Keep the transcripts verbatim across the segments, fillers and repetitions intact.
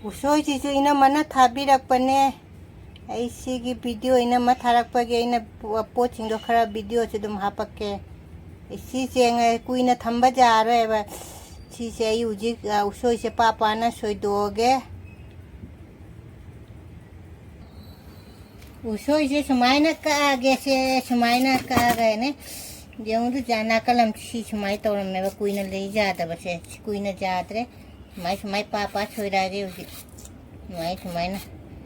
ꯎꯁꯣꯏꯁꯤꯁꯨ ꯏꯅꯝꯃꯅ ꯊꯥꯕꯤꯔꯛꯄꯅꯦ꯫ ꯑꯩ ꯁꯤꯒꯤ ꯚꯤꯗꯤꯑꯣ ꯏꯅꯝꯃ ꯊꯥꯔꯛꯄꯒꯤ ꯑꯩꯅ ꯄꯣ-, ꯄꯣꯠꯁꯤꯡꯗꯣ ꯈꯔ ꯚꯤꯗꯤꯑꯣꯁꯨ ꯑꯗꯨꯝ ꯍꯥꯄꯛꯀꯦ꯫ ꯁꯤꯁꯦ ꯉ-, ꯀꯨꯏꯅ ꯊꯝꯕ ꯌꯥꯔꯣꯏꯕ꯫ ꯁꯤꯁꯦ ꯑꯩ ꯍꯧꯖꯤꯛ, ꯑ, ꯎꯁꯣꯏꯁꯦ ꯄꯥ ꯄꯥꯅ ꯁꯣꯏꯗꯣꯛꯑꯒꯦ꯫ ꯎꯁꯣꯏꯁꯦ ꯁꯨꯃꯥꯏꯅ ꯀꯛꯑꯒꯦ, ꯁꯦ ꯁꯨꯃꯥꯏꯅ ꯀꯛꯑꯒꯅꯦ꯫ ꯌꯦꯡꯉꯨꯗꯨ ꯖꯥ ꯅꯥꯀꯜ ꯑꯃ ꯁꯤ ꯁꯨꯃꯥꯏꯅ ꯇꯧꯔꯝꯃꯦꯕ, ꯀꯨꯏꯅ ꯂꯩ ꯌꯥꯗꯕꯁꯦ꯫ ꯁꯤ ꯀꯨꯏꯅ ꯌꯥꯗ꯭ꯔꯦ꯫ ꯁꯨꯃꯥꯏ, ꯁꯨꯃꯥꯏ ꯄꯥ ꯄꯥ ꯁꯣꯏꯔꯛꯑꯒꯦ ꯍꯧꯖꯤꯛ꯫ ꯁꯨꯃꯥꯏ, ꯁꯨꯃꯥꯏꯅ꯫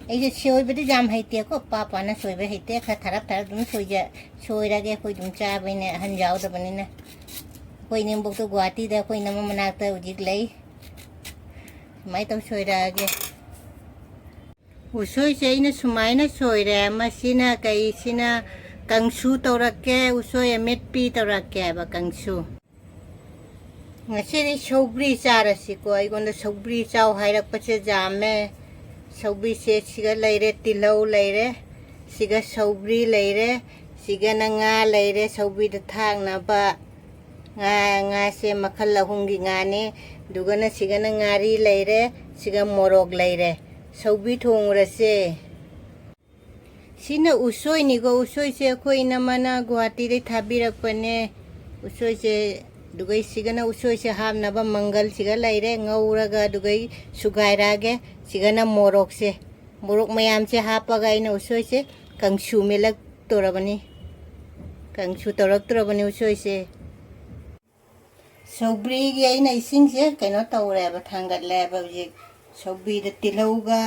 ꯑꯩꯁꯦ ꯁꯣꯏꯕꯗꯤ ꯌꯥꯝ ꯍꯩꯇꯦꯀꯣ, ꯄꯥ ꯄꯥꯅ ꯁꯣꯏꯕ ꯍꯩꯇꯦ꯫ ꯈꯔ ꯊꯔꯞ ꯊꯔꯞ ꯑꯗꯨꯝ ꯁꯣꯏꯖ-, ꯁꯣꯏꯔꯒꯦ꯫ ꯑꯩꯈꯣꯏ ꯑꯗꯨꯝ ꯆꯥꯕꯅꯤꯅ, ꯑꯍꯟ ꯌꯥꯎꯗꯕꯅꯤꯅ꯫ ꯑꯩꯈꯣꯏ ꯏꯅꯦꯝꯕꯣꯛꯇꯣ ꯒꯨꯍꯥꯇꯤꯗ ꯑꯩꯈꯣꯏ ꯏꯅꯝꯃ ꯃꯅꯥꯛꯇ ꯍꯧꯖꯤꯛ ꯂꯩ꯫ ꯁꯨꯃꯥꯏꯅ ꯇꯧ ꯁꯣꯏꯔꯛꯑꯒꯦ꯫ ꯎꯁꯣꯏꯁꯦ ꯑꯩꯅ ꯁꯨꯃꯥꯏꯅ ꯁꯣꯏꯔꯦ꯫ ꯃꯁꯤꯅ ꯀꯩꯁꯤꯅ ꯀꯥꯡꯁꯨ ꯇꯧꯔꯛꯀꯦ, ꯎꯁꯣꯏ ꯑꯃꯦꯠꯄꯤ ꯇꯧꯔꯛꯀꯦ ꯍꯥꯏꯕ, ꯀꯥꯡꯁꯨ꯫ ꯉꯁꯤꯗꯤ ꯁꯧꯒ꯭ꯔꯤ ꯆꯥꯔꯁꯤꯀꯣ꯫ ꯑꯩꯉꯣꯟꯗ ꯁꯧꯒ꯭ꯔꯤ ꯆꯥꯎ ꯍꯥꯏꯔꯛꯄꯁꯦ ꯌꯥꯝꯃꯦ꯫ ꯁꯧꯒ꯭ꯔꯤꯁꯦ ꯁꯤꯒ ꯂꯩꯔꯦ, ꯇꯤꯜꯍꯧ ꯂꯩꯔꯦ, ꯁꯤꯒ ꯁꯧꯒ꯭ꯔꯤ ꯂꯩꯔꯦ, ꯁꯤꯒꯅ ꯉꯥ ꯂꯩꯔꯦ, ꯁꯧꯒ꯭ꯔꯤꯗ ꯊꯥꯛꯅꯕ꯫ ꯉꯥ, ꯉꯥꯁꯦ ꯃꯈꯜ ꯑꯍꯨꯝꯒꯤ ꯉꯥꯅꯦ꯫ ꯑꯗꯨꯒꯅ ꯁꯤꯒꯅ ꯉꯥꯔꯤ ꯂꯩꯔꯦ, ꯁꯤꯒ ꯃꯣꯔꯣꯛ ꯂꯩꯔꯦ꯫ ꯁꯧꯒ꯭ꯔꯤ ꯊꯣꯡꯉꯨꯔꯁꯦ꯫ ꯁꯤꯅ ꯎꯁꯣꯏꯅꯤꯀꯣ꯫ ꯎꯁꯣꯏꯁꯦ ꯑꯩꯈꯣꯏ ꯏꯅꯝꯃꯅ ꯒꯨꯍꯥꯇꯤꯗꯩ ꯊꯥꯕꯤꯔꯛꯄꯅꯦ꯫ ꯎꯁꯣꯏꯁꯦ, ꯑꯗꯨꯒ ꯁꯤꯒꯅ ꯎꯁꯣꯏꯁꯦ ꯍꯥꯞꯅꯕ ꯃꯪꯒꯜꯁꯤꯒ ꯂꯩꯔꯦ, ꯉꯧꯔꯒ ꯑꯗꯨꯒ ꯁꯨꯒꯥꯏꯔꯛꯑꯒꯦ꯫ ꯁꯤꯒꯅ ꯃꯣꯔꯣꯛꯁꯦ, ꯃꯣꯔꯣꯛ ꯃꯌꯥꯝꯁꯦ ꯍꯥꯞꯄꯒ ꯑꯩꯅ ꯎꯁꯣꯏꯁꯦ ꯀꯥꯡꯁꯨ ꯃꯦꯠꯂꯛꯇꯣꯔꯕꯅꯤ꯫ ꯀꯥꯡꯁꯨ ꯇꯧꯔꯛꯇꯣꯔꯕꯅꯤ ꯎꯁꯣꯏꯁꯦ꯫ ꯁꯧꯒ꯭ꯔꯤꯒꯤ ꯑꯩꯅ ꯏꯁꯤꯡꯁꯦ ꯀꯩꯅꯣ ꯇꯧꯔꯦꯕ, ꯊꯥꯡꯒꯠꯂꯦꯕ ꯍꯧꯖꯤꯛ꯫ ꯁꯧꯒ꯭ꯔꯤꯗ ꯇꯤꯜꯍꯧꯒ,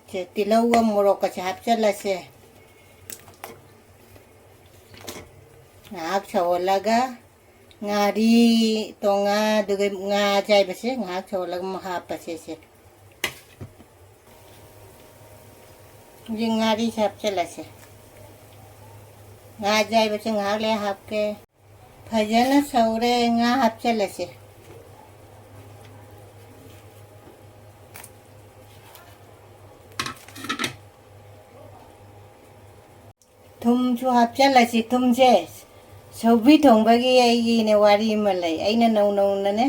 ꯁꯦ, ꯇꯤꯜꯍꯧꯒ ꯃꯣꯔꯣꯛꯀꯁꯦ ꯍꯥꯞꯆꯜꯂꯁꯦ꯫ ꯉꯥꯏꯍꯥꯛ ꯁꯧꯍꯜꯂꯒ ꯉꯥꯔꯤ, ꯇꯣꯉꯥ, ꯑꯗꯨꯒ ꯉꯥ ꯑꯌꯥꯏꯕꯁꯦ ꯉꯥꯏꯍꯥꯛ ꯁꯧꯍꯜꯂꯒ ꯑꯃꯨꯛ ꯍꯥꯞꯄꯁꯦ ꯁꯦ꯫ ꯍꯧꯖꯤꯛ ꯉꯥꯔꯤꯁꯦ ꯍꯥꯞꯆꯜꯂꯁꯦ꯫ ꯉꯥ ꯑꯌꯥꯏꯕꯁꯦ ꯉꯥꯏꯍꯥꯛ ꯂꯩꯔ ꯍꯥꯞꯀꯦ꯫ ꯐꯖꯅ ꯁꯧꯔꯦ, ꯉꯥ ꯍꯥꯞꯆꯜꯂꯁꯦ꯫ ꯊꯨꯝꯁꯨ ꯍꯥꯞꯆꯜꯂꯁꯤ꯫ ꯊꯨꯝꯁꯦ ꯁꯧꯒ꯭ꯔꯤ ꯊꯣꯡꯕꯒꯤ ꯑꯩꯒꯤꯅꯦ ꯋꯥꯔꯤ ꯑꯃ ꯂꯩ꯫ ꯑꯩꯅ ꯅꯧ ꯅꯧꯅꯅꯦ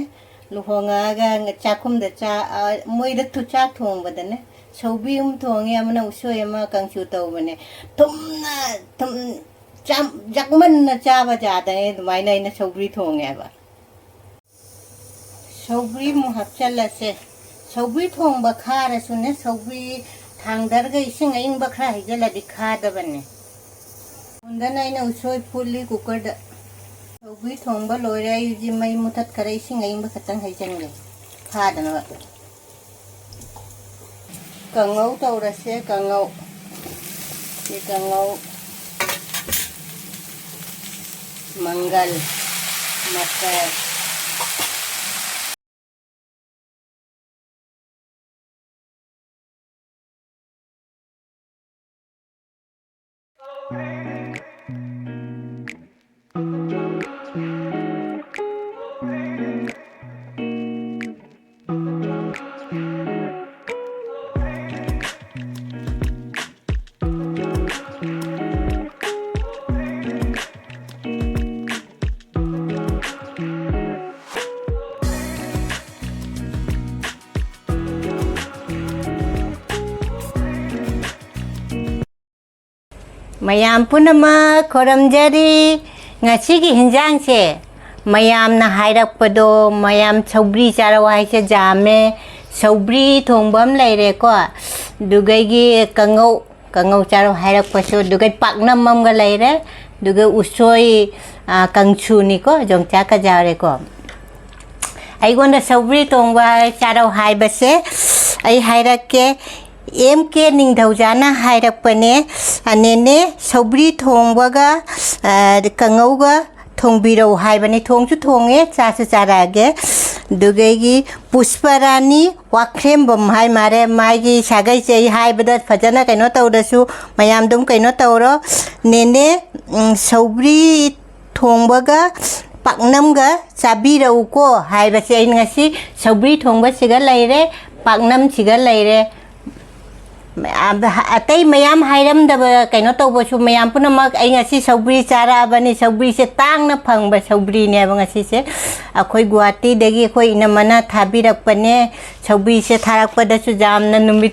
ꯂꯨꯍꯣꯡꯉꯛꯑꯒ ꯆꯥꯛꯈꯨꯝꯗ ꯆꯥ-, ꯑ, ꯃꯣꯏꯗ ꯊꯨ-, ꯆꯥꯛ ꯊꯣꯡꯕꯗꯅꯦ, ꯁꯧꯒ꯭ꯔꯤ ꯑꯃ ꯊꯣꯡꯉꯦ, ꯑꯃꯅ ꯎꯁꯣꯏ ꯑꯃ ꯀꯥꯡꯁꯨ ꯇꯧꯕꯅꯦ꯫ ꯊꯨꯝꯅ, ꯊꯨꯝ, ꯆꯥꯝ-, ꯖꯛꯃꯟꯅ ꯆꯥꯕ ꯌꯥꯗꯉꯩ ꯑꯗꯨꯃꯥꯏꯅ ꯑꯩꯅ ꯁꯧꯒ꯭ꯔꯤ ꯊꯣꯡꯉꯦꯕ꯫ ꯁꯧꯒ꯭ꯔꯤ ꯑꯃꯨꯛ ꯍꯥꯞꯆꯜꯂꯁꯦ꯫ ꯁꯧꯒ꯭ꯔꯤ ꯊꯣꯡꯕ ꯈꯥꯔꯁꯨꯅꯦ, ꯁꯧꯒ꯭ꯔꯤ ꯊꯥꯡꯗꯔꯒ ꯏꯁꯤꯡ ꯑꯏꯪꯕ ꯈꯔ ꯍꯩꯖꯤꯜꯂꯗꯤ ꯈꯥꯗꯕꯅꯦ꯫ ꯁꯣꯝꯗꯅ ꯑꯩꯅ ꯎꯁꯣꯏ ꯐꯨꯠꯂꯤ ꯀꯨꯀꯔꯗ꯫ ꯁꯧꯒ꯭ꯔꯤ ꯊꯣꯡꯕ ꯂꯣꯏꯔꯦ꯫ ꯑꯩ ꯍꯧꯖꯤꯛ ꯃꯩ ꯃꯨꯊꯠꯈꯔꯦ, ꯏꯁꯤꯡ ꯑꯏꯪꯕ ꯈꯛꯇꯪ ꯍꯩꯖꯤꯟꯒꯦ ꯈꯥꯗꯅꯕ꯫ ꯀꯥꯡꯉꯧ ꯇꯧꯔꯁꯦ, ꯀꯥꯡꯉꯧ꯫ ꯁꯤ ꯀꯥꯡꯉꯧ꯫ ꯃꯪꯒꯜ, ꯃꯆꯜ꯫ ꯃꯌꯥꯝ ꯄꯨꯝꯅꯃꯛ ꯈꯨꯔꯨꯝꯖꯔꯤ꯫ ꯉꯁꯤꯒꯤ ꯍꯤꯟꯖꯥꯡꯁꯦ ꯃꯌꯥꯝꯅ ꯍꯥꯏꯔꯛꯄꯗꯣ, ꯃꯌꯥꯝ ꯁꯧꯒ꯭ꯔꯤ ꯆꯥꯔꯛꯑꯣ ꯍꯥꯏꯁꯦ ꯌꯥꯝꯃꯦ꯫ ꯁꯧꯒ꯭ꯔꯤ ꯊꯣꯡꯕ ꯑꯃ ꯂꯩꯔꯦꯀꯣ, ꯑꯗꯨꯒꯩꯒꯤ ꯀꯥꯡꯉꯧ, ꯀꯥꯡꯉꯧ ꯆꯥꯔꯛꯑꯣ ꯍꯥꯏꯔꯛꯄꯁꯨ, ꯑꯗꯨꯒ ꯄꯥꯛꯅꯝ ꯑꯃꯒ ꯂꯩꯔꯦ, ꯑꯗꯨꯒ ꯎꯁꯣꯏ, ꯑ, ꯀꯥꯡꯁꯨꯅꯤꯀꯣ, ꯌꯣꯡꯆꯥꯛꯀ ꯌꯥꯎꯔꯦꯀꯣ꯫ ꯑꯩꯉꯣꯟꯗ ꯁꯧꯒ꯭ꯔꯤ ꯊꯣꯡꯕ ꯆꯥꯔꯛꯑꯣ ꯍꯥꯏꯕꯁꯦ ꯑꯩ ꯍꯥꯏꯔꯛꯀꯦ꯫ ꯑꯦꯝ ꯀꯦ ꯅꯤꯡꯊꯧꯖꯥꯅ ꯍꯥꯏꯔꯛꯄꯅꯦ, "ꯅꯦꯅꯦ, ꯁꯧꯒ꯭ꯔꯤ ꯊꯣꯡꯕꯒ, ꯑ, ꯀꯥꯡꯉꯧꯒ ꯊꯣꯡꯕꯤꯔꯛꯎ" ꯍꯥꯏꯕꯅꯤ꯫ ꯊꯣꯡꯁꯨ ꯊꯣꯡꯉꯦ, ꯆꯥꯁꯨ ꯆꯥꯔꯛꯑꯒꯦ꯫ ꯑꯗꯨꯒꯩꯒꯤ ꯄꯨꯁꯄꯔꯥꯅꯤ ꯋꯥꯈ꯭ꯔꯦꯝꯕꯝ ꯍꯥꯏ ꯃꯥꯔꯦ, ꯃꯥꯒꯤ ꯁꯥꯒꯩꯁꯦ ꯑꯩ ꯍꯥꯏꯕꯗ ꯐꯖꯅ ꯀꯩꯅꯣ ꯇꯧꯔꯁꯨ ꯃꯌꯥꯝ ꯑꯗꯨꯝ ꯀꯩꯅꯣ ꯇꯧꯔꯣ꯫ "ꯅꯦꯅꯦ, ꯎꯝ, ꯁꯧꯒ꯭ꯔꯤ ꯊꯣꯡꯕꯒ ꯄꯥꯛꯅꯝꯒ ꯆꯥꯕꯤꯔꯛꯎꯀꯣ" ꯍꯥꯏꯕꯁꯦ ꯑꯩ ꯉꯁꯤ ꯁꯧꯒ꯭ꯔꯤ ꯊꯣꯡꯕꯁꯤꯒ ꯂꯩꯔꯦ, ꯄꯥꯛꯅꯝꯁꯤꯒ ꯂꯩꯔꯦ꯫ ꯑꯇꯩ ꯃꯌꯥꯝ ꯍꯥꯏꯔꯝꯗꯕ, ꯀꯩꯅꯣ ꯇꯧꯕꯁꯨ, ꯃꯌꯥꯝ ꯄꯨꯝꯅꯃꯛ, ꯑꯩ ꯉꯁꯤ ꯁꯧꯒ꯭ꯔꯤ ꯆꯥꯔꯛꯑꯕꯅꯤ꯫ ꯁꯧꯒ꯭ꯔꯤꯁꯦ ꯇꯥꯡꯅ ꯐꯪꯕ ꯁꯧꯒ꯭ꯔꯤꯅꯦꯕ ꯉꯁꯤꯁꯦ꯫ ꯑꯩꯈꯣꯏ ꯒꯨꯍꯥꯇꯤꯗꯒꯤ ꯑꯩꯈꯣꯏ ꯏꯅꯝꯃꯅ ꯊꯥꯕꯤꯔꯛꯄꯅꯦ꯫ ꯁꯧꯒ꯭ꯔꯤꯁꯦ ꯊꯥꯔꯛꯄꯗꯁꯨ ꯌꯥꯝꯅ ꯅꯨꯃꯤꯠ,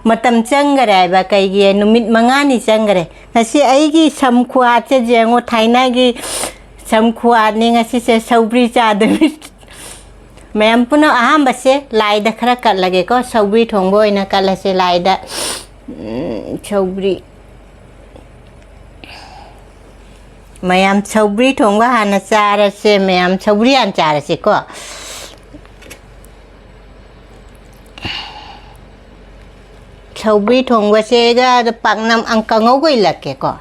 ꯃꯇꯝ ꯆꯪꯈꯔꯦ ꯍꯥꯏꯕ꯫ ꯀꯩꯒꯤ? ꯅꯨꯃꯤꯠ ꯃꯉꯥꯅꯤ ꯆꯪꯈꯔꯦ꯫ ꯉꯁꯤ ꯑꯩꯒꯤ ꯁꯝ ꯈꯨꯍꯥꯠꯁꯦ ꯌꯦꯡꯉꯣ, ꯊꯥꯏꯅꯒꯤ ꯁꯝ ꯈꯨꯍꯥꯠꯅꯤ ꯉꯁꯤꯁꯦ, ꯁꯧꯒ꯭ꯔꯤ ꯆꯥꯗꯕꯤ꯫ ꯃꯌꯥꯝ ꯄꯨꯝꯅꯃꯛ, ꯑꯍꯥꯟꯕꯁꯦ ꯂꯥꯏꯗ ꯈꯔ ꯀꯠꯂꯒꯦꯀꯣ꯫ ꯁꯧꯒ꯭ꯔꯤ ꯊꯣꯡꯕ ꯑꯣꯏꯅ ꯀꯠꯂꯁꯦ ꯂꯥꯏꯗ꯫ ꯎꯝ, ꯁꯧꯒ꯭ꯔꯤ꯫ ꯃꯌꯥꯝ ꯁꯧꯒ꯭ꯔꯤ ꯊꯣꯡꯕ ꯍꯥꯟꯅ ꯆꯥꯔꯁꯦ꯫ ꯃꯌꯥꯝ ꯁꯧꯒ꯭ꯔꯤ ꯍꯥꯟꯅ ꯆꯥꯔꯁꯦꯀꯣ꯫ ꯁꯧꯒ꯭ꯔꯤ ꯊꯣꯡꯕꯁꯤꯒ ꯄꯥꯛꯅꯝ, ꯑꯪ, ꯀꯥꯡꯉꯧꯒ ꯏꯜꯂꯛꯀꯦꯀꯣ꯫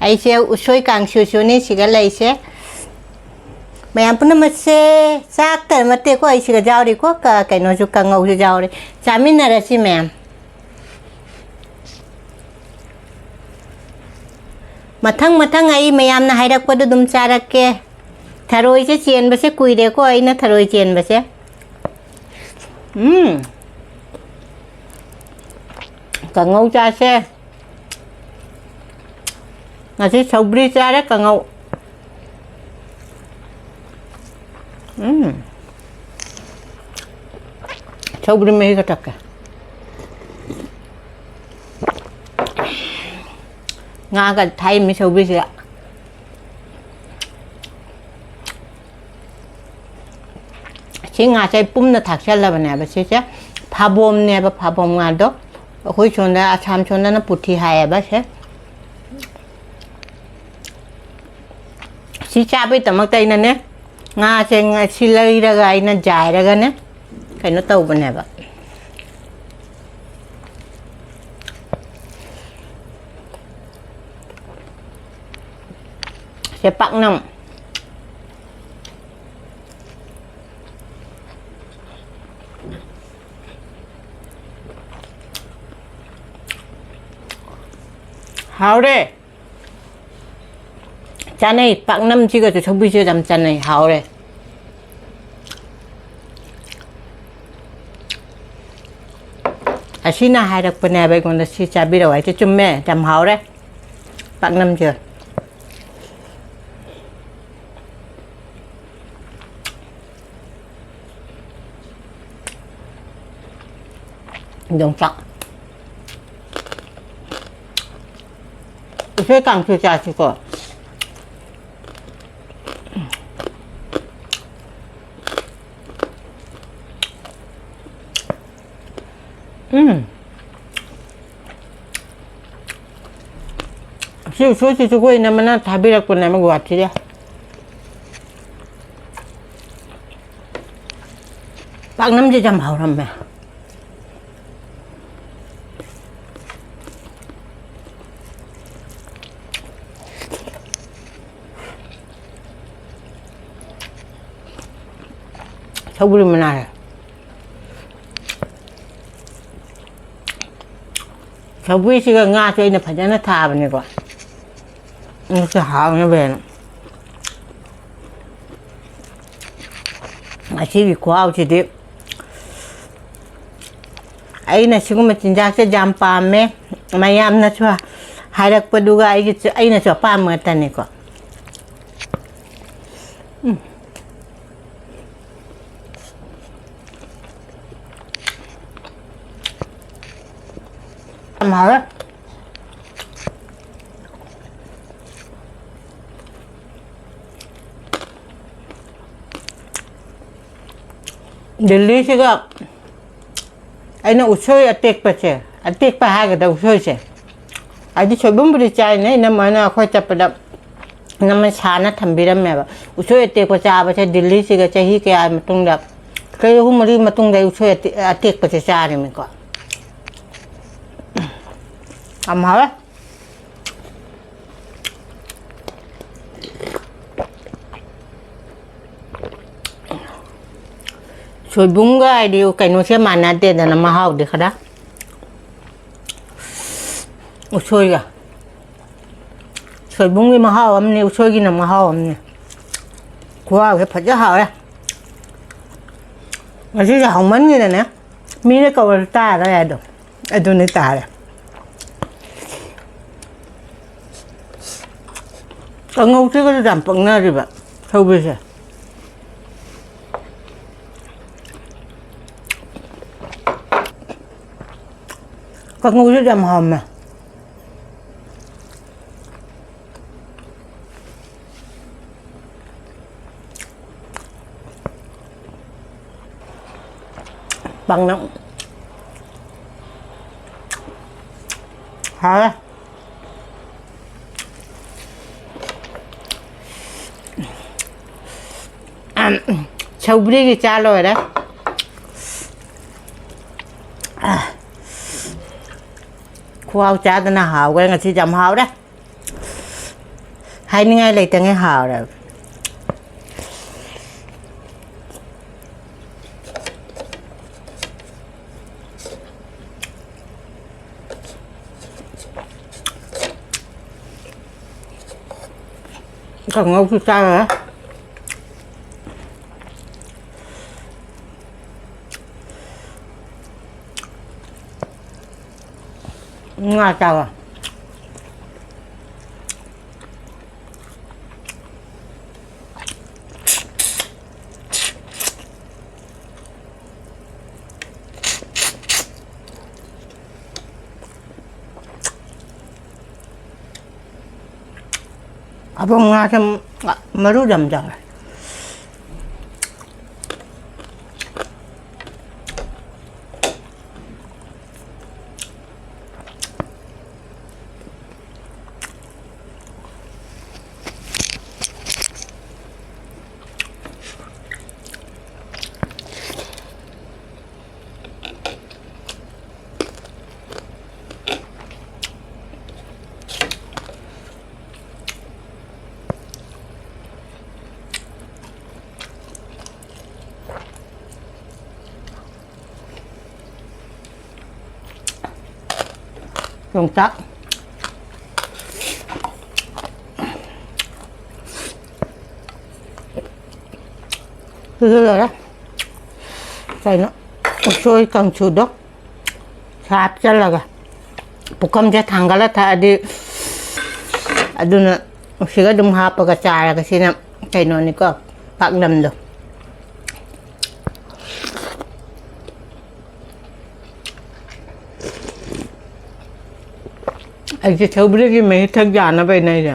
ꯑꯩꯁꯦ ꯎꯁꯣꯏ ꯀꯥꯡꯁꯨꯁꯨꯅꯤ ꯁꯤꯒ ꯂꯩꯁꯦ꯫ ꯃꯌꯥꯝ ꯄꯨꯝꯅꯃꯛꯁꯦ ꯆꯥꯛꯇ ꯅꯠꯇꯦꯀꯣ, ꯑꯩ ꯁꯤꯒ ꯌꯥꯎꯔꯤꯀꯣ, ꯀ-, ꯀꯩꯅꯣꯁꯨ, ꯀꯥꯡꯉꯧꯁꯨ ꯌꯥꯎꯔꯤ꯫ ꯆꯥꯃꯤꯟꯅꯔꯁꯤ ꯃꯌꯥꯝ꯫ ꯃꯊꯪ ꯃꯊꯪ ꯑꯩ ꯃꯌꯥꯝꯅ ꯍꯥꯏꯔꯛꯄꯗꯣ ꯑꯗꯨꯝ ꯆꯥꯔꯛꯀꯦ꯫ ꯊꯔꯣꯏꯁꯦ ꯆꯦꯟꯕꯁꯦ ꯀꯨꯏꯔꯦꯀꯣ, ꯑꯩꯅ ꯊꯔꯣꯏ ꯆꯦꯟꯕꯁꯦ꯫ ꯎꯝ꯫ ꯀꯥꯡꯉꯧ ꯆꯥꯁꯦ꯫ ꯉꯁꯤ ꯁꯧꯒ꯭ꯔꯤ ꯆꯥꯔꯦ, ꯀꯥꯡꯉꯧ꯫ ꯎꯝ꯫ ꯁꯧꯒ꯭ꯔꯤ ꯃꯍꯤꯒ ꯊꯛꯀꯦ꯫ ꯉꯥꯒ ꯊꯥꯛꯏꯃꯤ ꯁꯧꯒ꯭ꯔꯤꯁꯤꯗ꯫ ꯁꯤ ꯉꯥꯁꯦ ꯑꯩ ꯄꯨꯝꯅ ꯊꯥꯛꯆꯜꯂꯕꯅꯦꯕ꯫ ꯁꯤꯁꯦ ꯐꯥꯕꯣꯝꯅꯦꯕ, ꯐꯥꯕꯣꯝ ꯉꯥꯗꯣ꯫ ꯑꯩꯈꯣꯏ ꯁꯣꯝꯗ, ꯑꯁꯥꯝ ꯁꯣꯝꯗꯅ ꯄꯨꯊꯤ ꯍꯥꯏꯌꯦꯕ ꯁꯦ꯫ ꯁꯤ ꯆꯥꯕꯩꯗꯃꯛꯇ ꯑꯩꯅꯅꯦ, ꯉꯥꯁꯦ ꯉꯁꯤ ꯂꯩꯔꯒ ꯑꯩꯅ ꯖꯥꯏꯔꯒꯅꯦ, ꯀꯩꯅꯣ ꯇꯧꯕꯅꯦꯕ꯫ ꯁꯦ ꯄꯥꯛꯅꯝ꯫ ꯍꯥꯎꯔꯦ꯫ ꯆꯥꯅꯩ, ꯄꯥꯛꯅꯝꯁꯤꯒꯁꯨ ꯁꯧꯒ꯭ꯔꯤꯁꯤꯒ ꯌꯥꯝ ꯆꯥꯅꯩ, ꯍꯥꯎꯔꯦ꯫ ꯑꯁꯤꯅ ꯍꯥꯏꯔꯛꯄꯅꯦꯕ ꯑꯩꯉꯣꯟꯗ, "ꯁꯤ ꯆꯥꯕꯤꯔꯛꯑꯣ" ꯍꯥꯏꯁꯦ꯫ ꯆꯨꯝꯃꯦ, ꯌꯥꯝ ꯍꯥꯎꯔꯦ ꯄꯥꯛꯅꯝꯁꯦ꯫ ꯌꯣꯡꯆꯥꯛ꯫ ꯎꯁꯣꯏ ꯀꯥꯡꯁꯨ ꯆꯥꯁꯤꯀꯣ꯫ ꯎꯝ꯫ ꯁꯤ ꯎꯁꯣꯏꯁꯤꯁꯨ ꯑꯩꯈꯣꯏ ꯏꯅꯝꯃꯅ ꯊꯥꯕꯤꯔꯛꯄꯅꯦꯕ ꯒꯨꯍꯥꯇꯤꯗ꯫ ꯄꯥꯛꯅꯝꯁꯦ ꯌꯥꯝ ꯍꯥꯎꯔꯝꯃꯦ꯫ ꯁꯧꯒ꯭ꯔꯤ ꯃꯅꯥꯁꯦ꯫ ꯁꯧꯒ꯭ꯔꯤꯁꯤꯒ ꯉꯥꯁꯦ ꯑꯩꯅ ꯐꯖꯅ ꯊꯥꯕꯅꯤꯀꯣ꯫ ꯉꯥꯁꯦ ꯍꯥꯎꯅꯕꯅ꯫ ꯉꯁꯤꯒꯤ ꯈꯨꯍꯥꯎꯁꯤꯗꯤ ꯑꯩꯅ ꯁꯤꯒꯨꯝꯕ ꯆꯤꯟꯖꯥꯛꯁꯦ ꯌꯥꯝ ꯄꯥꯝꯃꯦ꯫ ꯃꯌꯥꯝꯅꯁꯨ ꯍꯥꯏꯔꯛꯄꯗꯨꯒ ꯑꯩꯒꯤ, ꯑꯩꯅꯁꯨ ꯑꯄꯥꯝꯕ ꯉꯥꯛꯇꯅꯤꯀꯣ꯫ ꯎꯝ꯫ ꯌꯥꯝ ꯍꯥꯎꯋꯦ꯫ ꯗꯤꯜꯂꯤꯁꯤꯒ ꯑꯩꯅ ꯎꯁꯣꯏ ꯑꯇꯦꯛꯄꯁꯦ, ꯑꯇꯦꯛꯄ ꯍꯥꯏꯒꯗ꯭ꯔꯥ ꯎꯁꯣꯏꯁꯦ, ꯍꯥꯏꯗꯤ ꯁꯣꯏꯕꯨꯝꯕꯨꯗꯤ ꯆꯥꯏꯅꯦ, ꯏꯅꯝꯃꯅ ꯑꯩꯈꯣꯏ ꯆꯠꯄꯗ ꯏꯅꯝꯃ ꯁꯥꯅ ꯊꯝꯕꯤꯔꯝꯃꯦꯕ꯫ ꯎꯁꯣꯏ ꯑꯇꯦꯛꯄ ꯆꯥꯕꯁꯦ ꯗꯤꯜꯂꯤꯁꯤꯒ ꯆꯍꯤ ꯀꯌꯥ ꯃꯇꯨꯡꯗ, ꯆꯍꯤ ꯑꯍꯨꯝ ꯃꯔꯤ ꯃꯇꯨꯡꯗ ꯑꯩ ꯎꯁꯣꯏ ꯑꯇꯦ-, ꯑꯇꯦꯛꯄꯁꯦ ꯆꯥꯔꯤꯃꯤꯀꯣ꯫ ꯌꯥꯝ ꯍꯥꯎꯋꯦ꯫ ꯁꯣꯏꯕꯨꯝꯒ ꯍꯥꯏꯗꯤ ꯀꯩꯅꯣꯁꯦ ꯃꯥꯟꯅꯗꯦꯗꯅ, ꯃꯍꯥꯎꯗꯤ ꯈꯔ꯫ ꯎꯁꯣꯏꯒ꯫ ꯁꯣꯏꯕꯨꯝꯒꯤ ꯃꯍꯥꯎ ꯑꯃꯅꯤ, ꯎꯁꯣꯏꯒꯤꯅ ꯃꯍꯥꯎ ꯑꯃꯅꯤ꯫ ꯈꯨꯍꯥꯎꯁꯦ ꯐꯖ ꯍꯥꯎꯋꯦ꯫ ꯉꯁꯤꯁꯦ ꯍꯥꯎꯃꯟꯒꯤꯗꯅꯦ ꯃꯤꯅ ꯀꯧꯔꯁꯨ ꯇꯥꯔꯔꯣꯏ ꯍꯥꯏꯗꯣ꯫ ꯑꯗꯨꯅꯤ ꯇꯥꯔꯦ꯫ ꯀꯥꯡꯉꯧꯁꯤꯒꯁꯨ ꯌꯥꯝ ꯄꯛꯅꯔꯤꯕ ꯁꯧꯒ꯭ꯔꯤꯁꯦ꯫ ꯀꯥꯡꯉꯧꯁꯤꯗꯤ ꯌꯥꯝ ꯍꯥꯎꯔꯝꯃꯦ꯫ ꯄꯥꯛꯅꯝ꯫ ꯍꯥꯎꯔꯦ꯫ ꯑꯝ, ꯁꯧꯒ꯭ꯔꯤꯒꯤ ꯆꯥ ꯂꯣꯏꯔꯦ꯫ ꯑ, ꯈꯨꯍꯥꯎ ꯆꯥꯗꯅ ꯍꯥꯎꯈ꯭ꯔꯦ ꯉꯁꯤꯗꯤ, ꯌꯥꯝ ꯍꯥꯎꯔꯦ꯫ ꯍꯥꯏꯅꯤꯡꯉꯥꯏ ꯂꯩꯇꯉꯩ ꯍꯥꯎꯔꯦ꯫ ꯀꯥꯡꯉꯧꯁꯨ ꯆꯥꯔꯦ꯫ ꯉꯥ ꯆꯥꯕ꯫ ꯑꯕꯣꯛ ꯉꯥꯁꯦ ꯃꯔꯨ ꯌꯥꯝ ꯌꯥꯎꯋꯦ꯫ ꯌꯣꯡꯆꯥꯛ꯫ ꯁꯤꯁꯨ ꯂꯣꯏꯔꯦ꯫ ꯀꯩꯅꯣ, ꯎꯁꯣꯏ ꯀꯥꯡꯁꯨꯗꯣ꯫ ꯁꯥ ꯍꯥꯞꯆꯜꯂꯒ ꯄꯨꯈꯝꯁꯦ ꯊꯥꯡꯒꯠꯂ ꯊꯛꯑꯗꯤ, ꯑꯗꯨꯅ ꯁꯤꯒ ꯑꯗꯨꯝ ꯍꯥꯞꯄꯒ ꯆꯥꯔꯒ, ꯁꯤꯅ ꯀꯩꯅꯣꯅꯤꯀꯣ, ꯄꯥꯛꯅꯝꯗꯣ꯫ ꯑꯩꯁꯦ ꯁꯧꯒ꯭ꯔꯤꯒꯤ ꯃꯍꯤ ꯊꯛ ꯌꯥꯅꯕꯩꯅꯦ ꯑꯩꯁꯦ꯫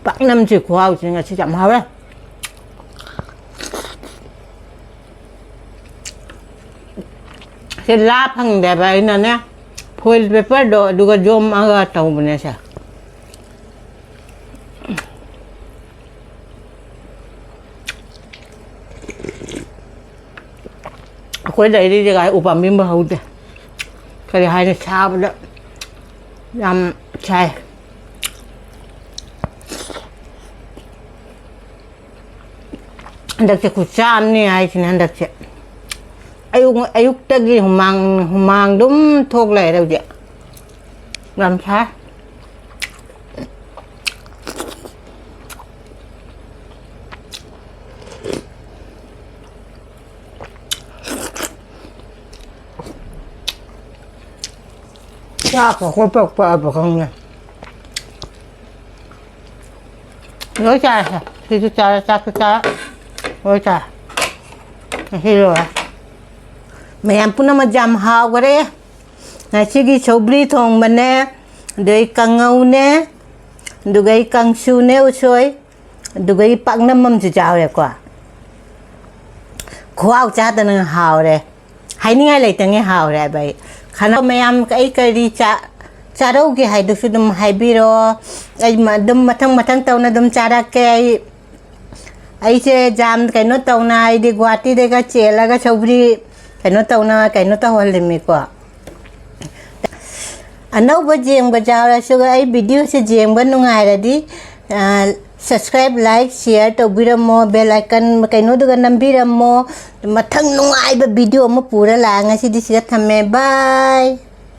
ꯄꯥꯛꯅꯝꯁꯦ ꯈꯨꯍꯥꯎꯁꯦ ꯉꯁꯤ ꯌꯥꯝ ꯍꯥꯎꯋꯦ꯫ ꯁꯦ ꯂꯥ ꯐꯪꯗꯦꯕ, ꯑꯩꯅꯅꯦ ꯐꯣꯏꯜ ꯄꯦꯄꯔꯗꯣ ꯑꯗꯨꯒ ꯌꯣꯝꯃꯒ ꯇꯧꯕꯅꯦ ꯁꯦ꯫ ꯑꯩꯈꯣꯏ ꯂꯩꯔꯤ ꯖꯒꯥ ꯎꯄꯥꯝꯕꯤ ꯑꯃ ꯍꯧꯗꯦ꯫ ꯀꯔꯤ ꯍꯥꯏꯅꯤ, ꯁꯥꯕꯗ ꯌꯥꯝ ꯁꯥꯏ꯫ ꯍꯟꯗꯛꯁꯦ ꯈꯨꯠꯁꯥ ꯑꯃꯅꯤ ꯍꯥꯏꯁꯤꯅꯦ ꯍꯟꯗꯛꯁꯦ꯫ ꯑꯌꯨꯛ, ꯑꯌꯨꯛꯇꯒꯤ ꯍꯨꯃꯥꯡ, ꯍꯨꯃꯥꯡ ꯑꯗꯨꯝ ꯊꯣꯛ ꯂꯩꯔꯦ ꯍꯧꯖꯤꯛ꯫ ꯌꯥꯝ ꯁꯥꯏ꯫ ꯆꯥꯛꯀ ꯀꯣꯏꯄꯛ ꯄꯛꯑꯕ ꯈꯪꯗꯦ꯫ ꯂꯣꯏ ꯆꯥꯔꯦ꯫ ꯁꯤꯁꯨ ꯆꯥꯔꯦ, ꯆꯥꯛꯁꯨ ꯆꯥꯔꯦ꯫ ꯂꯣꯏ ꯆꯥꯔꯦ꯫ ꯉꯁꯤ ꯂꯣꯏꯔꯦ꯫ ꯃꯌꯥꯝ ꯄꯨꯝꯅꯃꯛ ꯌꯥꯝ ꯍꯥꯎꯈꯔꯦ꯫ ꯉꯁꯤꯒꯤ ꯁꯧꯒ꯭ꯔꯤ ꯊꯣꯡꯕꯅꯦ, ꯑꯗꯩ ꯀꯥꯡꯉꯧꯅꯦ, ꯑꯗꯨꯒ ꯑꯩ ꯀꯥꯡꯁꯨꯅꯦ, ꯎꯁꯣꯏ, ꯑꯗꯨꯒ ꯑꯩ ꯄꯥꯛꯅꯝ ꯑꯃꯁꯨ ꯌꯥꯎꯔꯦꯀꯣ꯫ ꯈꯨꯍꯥꯎ ꯆꯥꯗꯅ ꯍꯥꯎꯔꯦ꯫ ꯍꯥꯏꯅꯤꯡꯉꯥꯏ ꯂꯩꯇꯉꯩ ꯍꯥꯎꯔꯦ ꯍꯥꯏꯕ ꯑꯩ꯫ ꯈꯟꯅ ꯃꯌꯥꯝ ꯑꯩ ꯀꯔꯤ ꯆꯥ-, ꯆꯥꯔꯧꯒꯦ ꯍꯥꯏꯗꯨꯁꯨ ꯑꯗꯨꯝ ꯍꯥꯏꯕꯤꯔꯛꯑꯣ꯫ ꯑꯩ ꯃ-, ꯑꯗꯨꯝ ꯃꯊꯪ ꯃꯊꯪ ꯇꯧꯅ ꯑꯗꯨꯝ ꯆꯥꯔꯛꯀꯦ꯫ ꯑꯩ, ꯑꯩꯁꯦ ꯌꯥꯝ ꯀꯩꯅꯣ ꯇꯧꯅ, ꯑꯩꯗꯤ ꯒꯨꯍꯥꯇꯤꯗꯒ ꯆꯦꯜꯂꯒ ꯁꯧꯒ꯭ꯔꯤ ꯀꯩꯅꯣ ꯇꯧꯅ, ꯀꯩꯅꯣ ꯇꯧꯍꯜꯂꯤꯃꯤꯀꯣ꯫ ꯑꯅꯧꯕ ꯌꯦꯡꯕ ꯌꯥꯎꯔꯁꯨ ꯑꯩ videoꯁꯦ ꯌꯦꯡꯕ ꯅꯨꯡꯉꯥꯏꯔꯗꯤ, ꯑ, subscribe, like, share ꯇꯧꯕꯤꯔꯝꯃꯣ, bell icon ꯀꯩꯅꯣꯗꯨꯒ ꯅꯝꯕꯤꯔꯝꯃꯣ꯫ ꯃꯊꯪ ꯅꯨꯡꯉꯥꯏꯕ video ꯑꯃ ꯄꯨꯔ ꯂꯥꯛꯑ ꯉꯁꯤꯗꯤ ꯁꯤꯗ ꯊꯝꯃꯦ꯫ Bye꯫